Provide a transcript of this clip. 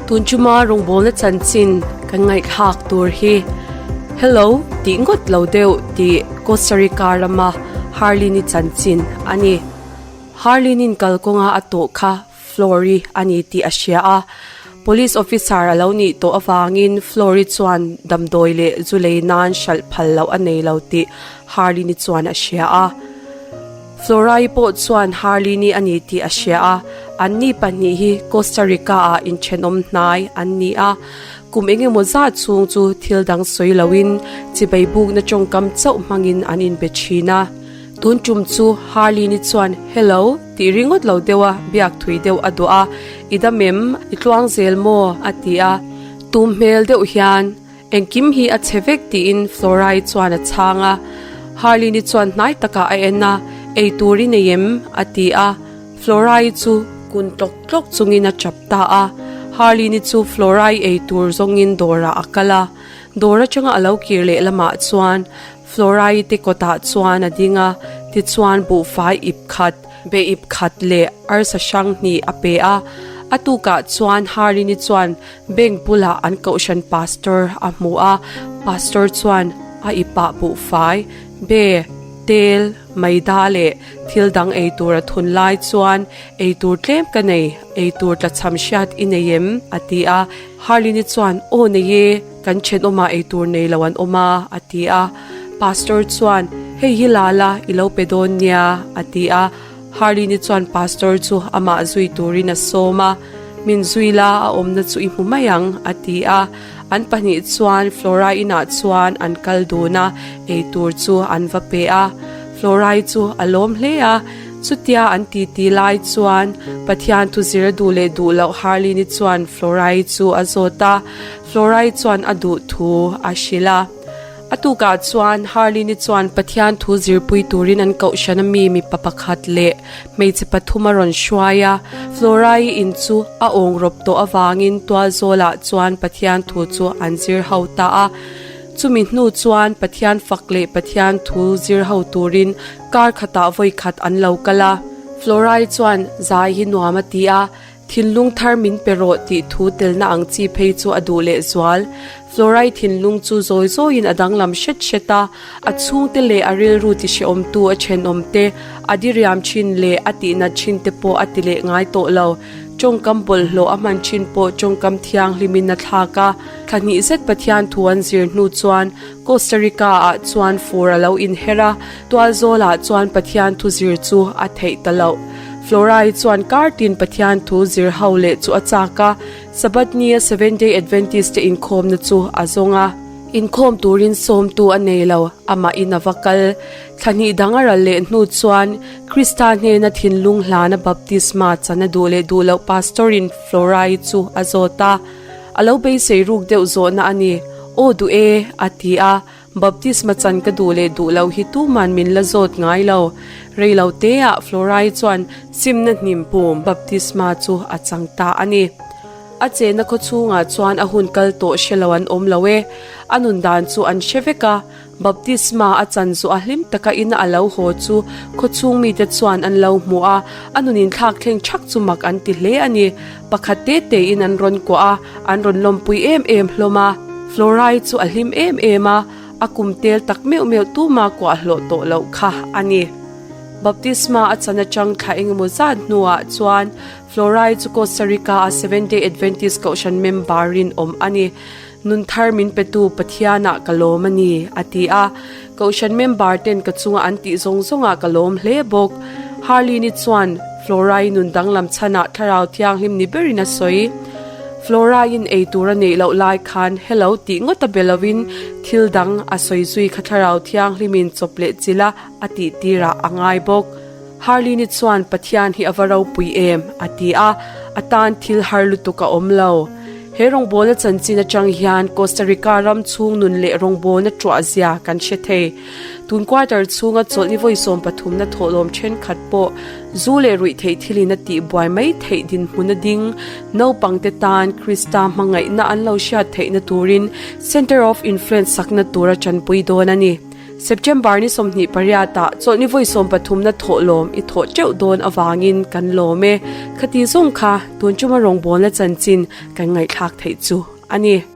Tun chuma rawngbawlna chanchin kan ngaihthlak tur hi Hello tih ngawt lo deuh tih Costa Rica rama Harlin-i chanchin a ni. Harlin-in kalkawnga a tawh kha Flory a ni tih a hria a, Police officer a lo nih tawh avangin Flory chuan damdawi leh zu lei nan hralh phal loh a nei lo tih Harlin-i chuan a hria a. Florai pawh chuan Harlin-i a ni tih a hria a, anni pahnih hi Costa Rica-ah inthenawm hnai an ni a. Kum engemaw zat chhung chu thil dang sawi loin chibai bukna tawngkam chauh hmangin an inbe thin a. Tun tum chu Harlin-i chuan Hello tih ringawt lo deuha biak thui deuh a duh a, I dam em? I tluang zel maw? a ti a. Tum hmel deuh hian Engkim hi a chhe vek tiin Florai chuan a chhang a. Harlin-i chuan hnai takah a en a, Ei tur i nei em? a ti a. Florai chu kun tlawk tlawk chungin a chap ta a. Harlin-i chu Florai ei tur zawngin dawrah a kal a. Dawr atanga a lo kir leh lamah chuan Florai te kawtah chuan a ding a, tichuan buhfai ip khat, be ip khat leh arsa hrang hnih a pe a. A tukah chuan Harlin-i chuan Bank bulah an kohhran pastor a hmu a, pastor chuan a ipah buhfai, be, tel, maida leh thil dang ei tur a thun lai chuan ei tur tlem ka nei, ei tur tlachham hriat i nei em? a ti a. Harlin-i chuan aw nei e, kan thenawmah ei tur nei lo an awm a, a ti a. Pastor chuan hei hi la la, i lo pe dawn nia, a ti a. Harlin-i chuan pastor chu amah zui turin a sawm a. Min zui la, a awmna chu i hmu mai ang, a ti a. An pahnih chuan Flora inah chuan an kal dun a, eitur chu an va pe a. Flora-i chu a lawm hle a. Chutia an titi lai chuan Pathian thu zir a duh leh duh loh Harlin-i chuan Flora-i chu a zawt a. Flora-i chuan a duh thu a hrilh a. A tukah chuan Harlin-i chuan Pathian thu zirpui turin an kohhran a mi mipa pakhat leh hmeichhe pathum a rawn hruai a. Flora-i in chu a awng rawp tawh avangin tualzawlah chuan Pathian thu chu an zir ho ta a. Chumi hnu chuan Pathian fak leh Pathian thu zir ho turin kar khatah vawi khat an lo kal a. Flora-i chuan zai hi nuam a ti a, Thinlung thar min pe rawh tih thu telna ang chi phei chu a duh leh zual. Florai thinlung chu zawi zawiin a danglam hret hret a, a chhungte leh a rilru ti hrehawmtu a thenawmte, a diriam thin leh a tihnat thin te pawh a ti leh ngai tawh lo. Tawngkam bawlhhlawh a hman thin pawh tawngkam thianghlimin a thlak a. Thla hnih zet Pathian thu an zir hnu chuan Costa Rica ah chuan fur a lo inher a, tualzawlah chuan Pathian thu zir chu a theih ta loh. Flora-i chuan kar tin Pathian thu zir ho leh chu a chak a, Sabbath nia Seventh Day Adventist te inkhawmna chu a zawng a. Inkhawm turin sawmtu a nei lo, amah in a va kal. Thla hnih dang a ral leh hnu chuan Krista hnena thinlung hlana baptisma chan a duh leh duh loh pastor-in Flora-i chu a zawt a. A lo beisei ruk deuh zawhna a ni. Aw duh e, a ti a. Baptisma chan ka duh leh duh loh hi tuman min la zawt ngai lo. Rei lo teah Florai chuan simna hnim pum baptisma chu a chang ta a ni. A chena khaw chhungah chuan a hun kal tawh hre lo an awm lo e. A nun dan chu an hre vek a. Baptisma a chan zawh a hlim taka ina a lo haw chu khaw chhung mite chuan an lo hmu a, a nun inthlak thleng thak chu mak an ti hle a ni. Pakhat te tein an rawn kuah a, an rawn lawmpui em em hlawm a. Florai chu a hlim em em a, a kum tel tak meuh meuh tuma kuah hlawh tawh loh kha a ni. Baptisma a chan atang thla engemaw zat hnuah chuan Florai chu Costa Rica-a Seventh-day Adventist Kohhran member rinawm a ni. Nun thar min petu Pathianah ka lawm a ni, a ti a. Kohhran member ten ka chunga an tih zawng zawngah ka lawm hle bawk. Harley-ni chuan Flora-i nun danglam chhanah thlarau thianghlim ni berin a sawi. Flora-in ei tur a neih loh lai khan hello tih ngawt a be lovin thil dang a sawi zui kha thlarau thianghlimin chawp leh chilh a a tih tirah a ngai bawk. Harley-ni chuan Pathian hi a va ropui em? a ti a, a tan thil har lutuk a awm lo. He rawngbawlna chanchin atang hian Costa Rica ram chhung nun leh rawngbawlna tuah zia kan hre thei. Tun quarter chhunga chawlhni vawi sawmpathumna thawhlawm thenkhat pawh zu leh ruih theih thilin a tihbuai mai theih dinhmun a ding. Naupangte tan Krista hmangaihna an lo hriat theihna turin Center of Influence sakna tura tanpui dawn a ni. September ni 28 ah chawlhni vawi sawmpathumna thawhlawm i thawh teuh dawn avangin kan lawm e. Khati zawng kha tun tuma rawngbawlna chanchin kan ngaihthlak theih chu a ni.